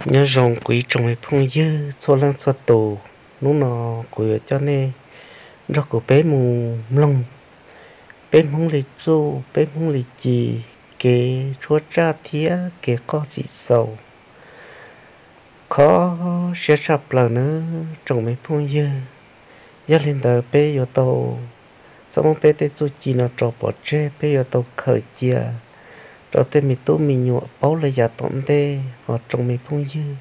Nyob zoo kuv ib tsoom me phooj ywg txhua leej txhua tus, hnub no kuv yuav coj nej nrog kuv peb mus mloog peb Hmoob li txuj peb Hmoob li ci, kev tshuab tsaj thiab kev qoj xim xaus. Kho siab tshaj plaws nawb tsoom me phooj ywg. Yog li ntawd peb yuav tau txhob muab peb tej txuj ci no tso pov tseg, peb yuav tau khaws cia rau tej me tub me nyuam paub li yav tom ntej os tsoom me phooj ywg.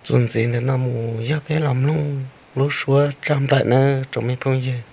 Txuas ntxiv ntawm no mus yog peb los mloog lub suab tsaj nplaim nawb tsoom me phooj ywg.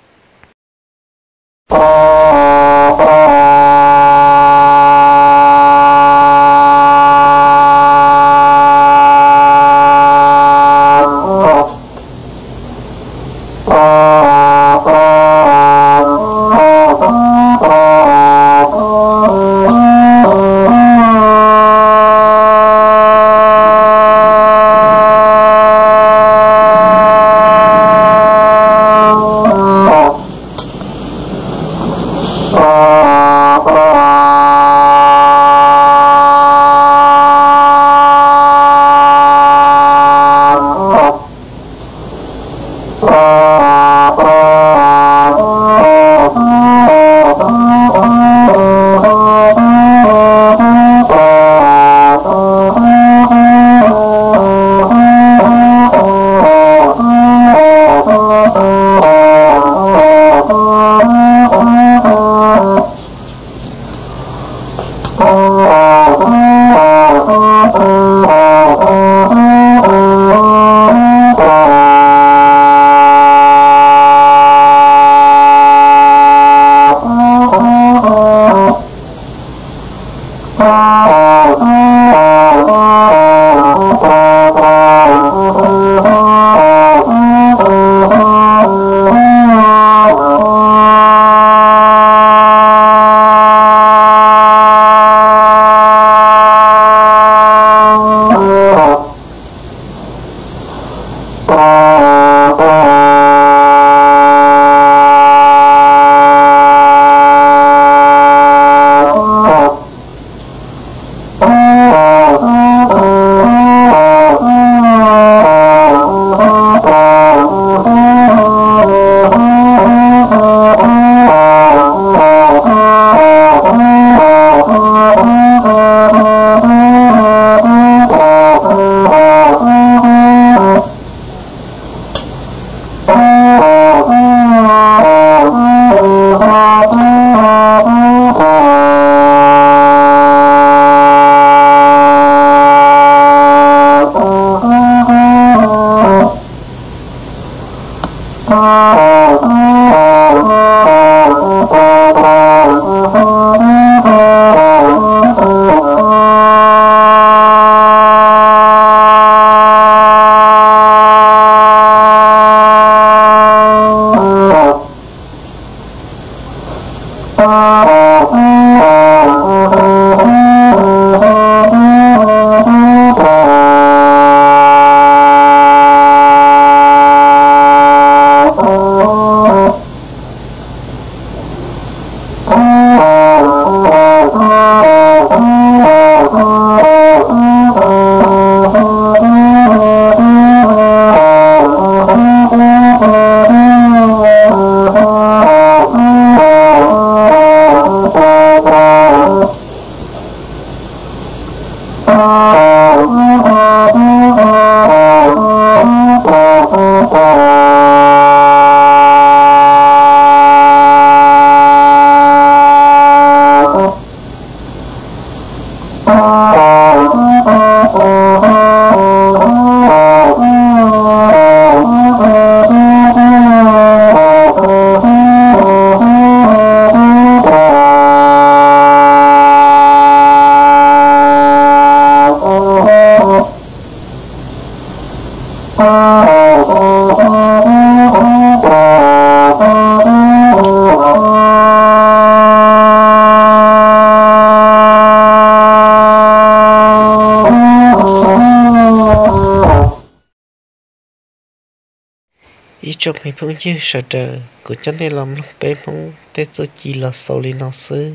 Ib tsoom me phooj ywg sawv daws, kuv coj nej los mloog peb Hmoob tej txuj ci los xaus li no xwb.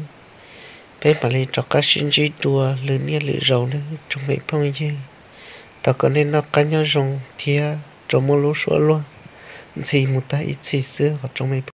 Peb mam li rov qab sib ntsib dua lwm niaj lwm zaus nawb tsoom me phooj ywg. Thov kom nej noj qab nyob zoo thiab rau muaj lub suab luag ntxhi mus tag ib txhis xwb os tsoom me